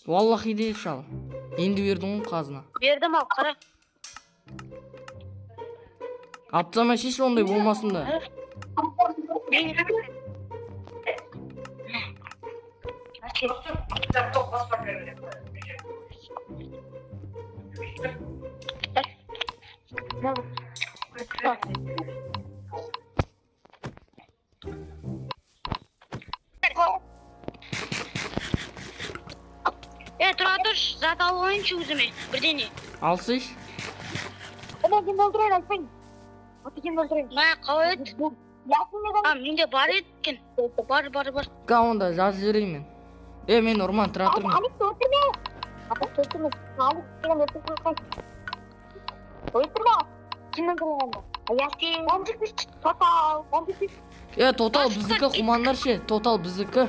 Валлахи де шал. Енді бердің ғой қазына. Бердім ал, қара. Атсама шеш ондай болмасын да. Тұра тұршы, зат алып алайыншы өзіме, бірдеңе. Алсайшы. Мен кімді өлтірейін, айтпайын. Аты кімді өлтірейін? Мә, қалай еді? А, менде бар еді екен. Бар, бар, бар. Ка, онда жазып жіберейін мен. Мен ұрман, тұра тұрмын. Аликті өлтірме. Аликті өлтірме. Алик деген өлтірме. Өлтірме. Кім өлтірген онда? Ясин. Тотал. Тотал біздікі, құмандар ше. Тотал біздікі.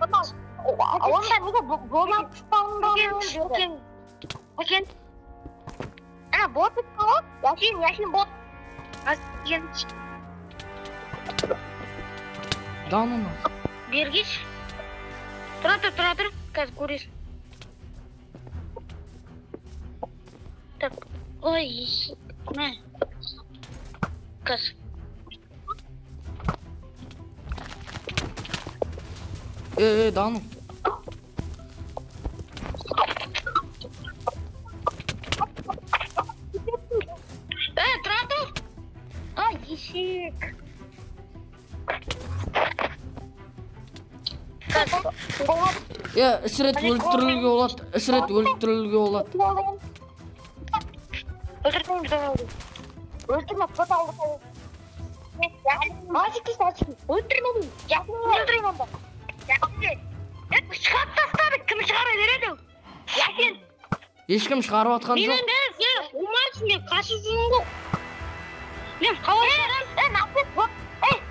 Тотал. Онда неге болмап тұстауында? Өкен. Ана бот ғой. Ясин, Ясин бот. Ясин. Да, ну. Бергеш. Тұра тұр, тұра тұр. Қазір көресің. Так. Ой, мә. Қазір. Да ну. Тұра тұр. Ай, есек. Үш рет өлтірілуге болады. Үш рет өлтірілуге болады. Өлтірмеймін. Өлтірме, тоталды. Өлтірмеймін. Өлтірмеймін онда. Шығарып тастады. Кім шығара береді? Ясин. Ешкім шығарып атқан жоқ. Менен бәрі сен омарсың, мен қашып жүрмін ғой. Мен қалай шығарам?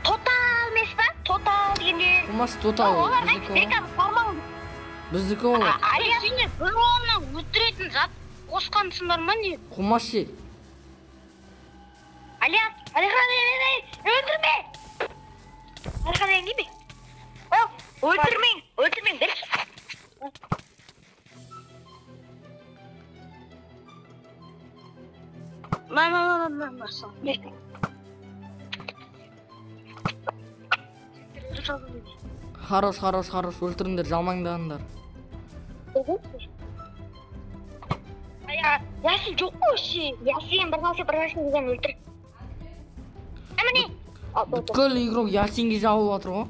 Тотал емес па? Тотал дегенде. Қумаш тотал. Біздікі олар. Сендер бір орнынан өлтіретін зат қосқансыңдар ма не? Қумаш ше. Алихан, Алихан, өлтірме! Алихан деген кім? Өлтірмең, өлтірмең, берші. Мә, мә, мә, мә, мә. Хорош, хорош, хорош, өлтіріңдер, жалмаңдағандар. Ясин жоқ қой ше. Ясин бір нәрсе, бір нәрсе деген өлтір. Міне. Бүткіл игрок Ясинге жабылып жатыр ғой.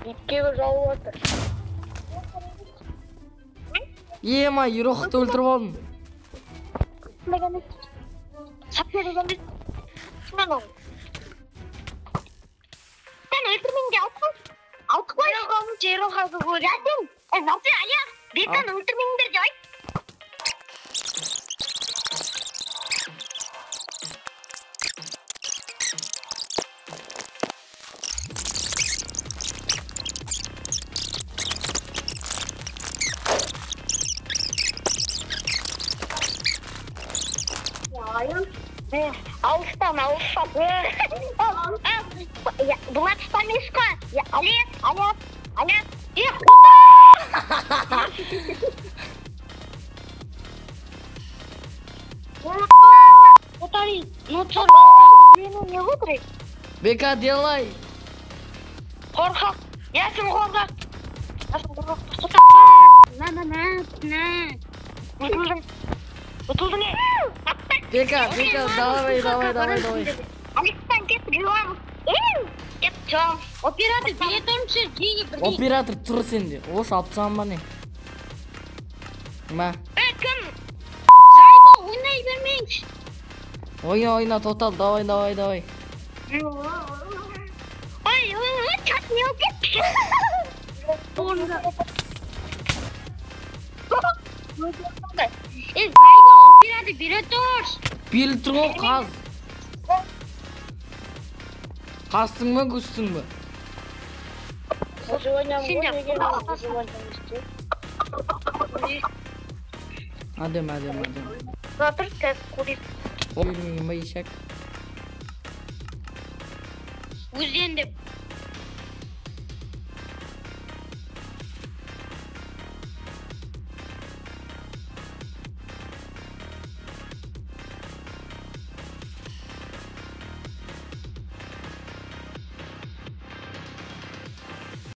Екеуі жауып жатыр. Ема, Ерохты өлтіріп алдым. Сен өлтірмеңде алып қой. Алып қой. Ясин, Аяқ, Беканы өлтірмеңдер деп айт. Алыстан, алыстан. Бұлар тұстан емес қой. Алек, Алек, Алек. Бека, делай. Қорқақ. Ясин қорқақ. Ясин қорқақ. На, на, на, на. Ұтылдың. Ұтылдың. Бека, Бека, давай, давай, давай, давай. Александр, кет, жыламыз. Кет, жыламыз. Оператор, бере тұрыңшы, жиі бірдей. Оператор, тұр сенде. Ош, алып тастаған ба не? Мә. Кім? Зайба, ойнай бермеңші. Ойна, ойна, тотал, давай, давай, давай. Ой, ой, ой, чат не болып кетті. Зайба, оператор, бере тұршы. Беріліп тұр ғой, қаз. Қастың ба, көстің ба? Әдем, әдем, әдем. Ой, ешек. Өзден деп.